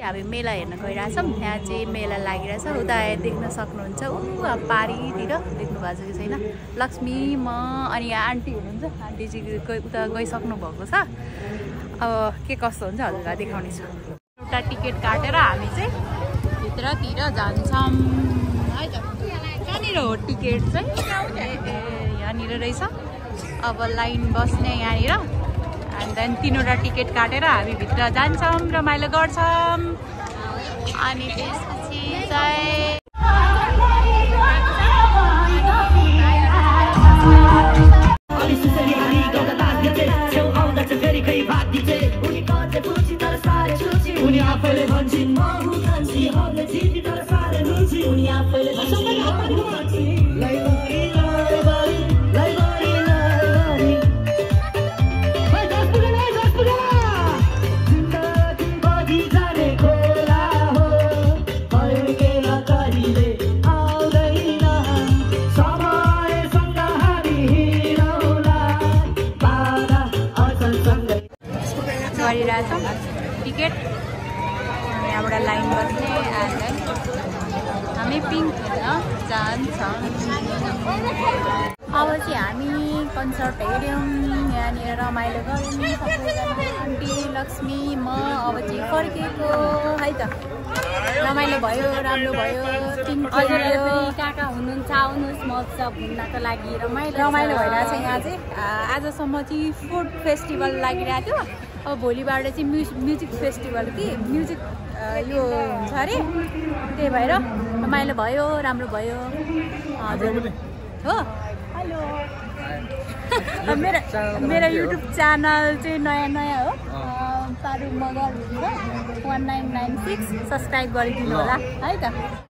हामी मेला हेर्न गइरहेछौँ। यहाँ चाहिँ मेला लागिरहेछ। उता देख्न सक्नुहुन्छ अब पारीतिर देख्नु भएको छ कि छैन लक्ष्मी म अनि यहाँ आन्टी हुनुहुन्छ। आन्टी चाहिँ उता गइसक्नु भएको छ। अब के कस्तो हुन्छ हजुरलाई देखाउने छु। एउटा टिकट काटेर हामी चाहिँ भित्रतिर जान्छौँ है त। कहाँनिर हो टिकट चाहिँ? यहाँनिर रहेछ। अब लाइन बस्ने यहाँनिर एन्ड देन 3वटा टिकट काटेर हामी भित्र जान्छौँ, रमाइलो गर्छौँ। अनि त्यसपछि चाहिँ गरिरहेछौँ टिकट। यहाँबाट लाइन बस्ने एन्ड देन हामी पिङ्क हेर्न जान्छौँ। अब चाहिँ हामी कन्सर्ट हेऱ्यौँ, यहाँनिर रमाइलो गऱ्यौँ सबैजना, आन्टी लक्ष्मी म। अब चाहिँ फर्केको है त। रमाइलो भयो, राम्रो भयो। कहाँ कहाँ हुनुहुन्छ आउनुहोस् महोत्सव घुम्नको लागि। रमाइलो भइरहेछ यहाँ चाहिँ। आजसम्म चाहिँ फुड फेस्टिभल लागिरहेको थियो। अब भोलिबाट चाहिँ म्युजिक फेस्टिभल कि म्युजिक यो हुन्छ अरे, त्यही भएर रमाइलो भयो, राम्रो भयो। हजुर हो। हेलो मेरो युट्युब च्यानल चाहिँ नयाँ हो, पारु मगर 1996 सब्सक्राइब गरिदिनु होला है त।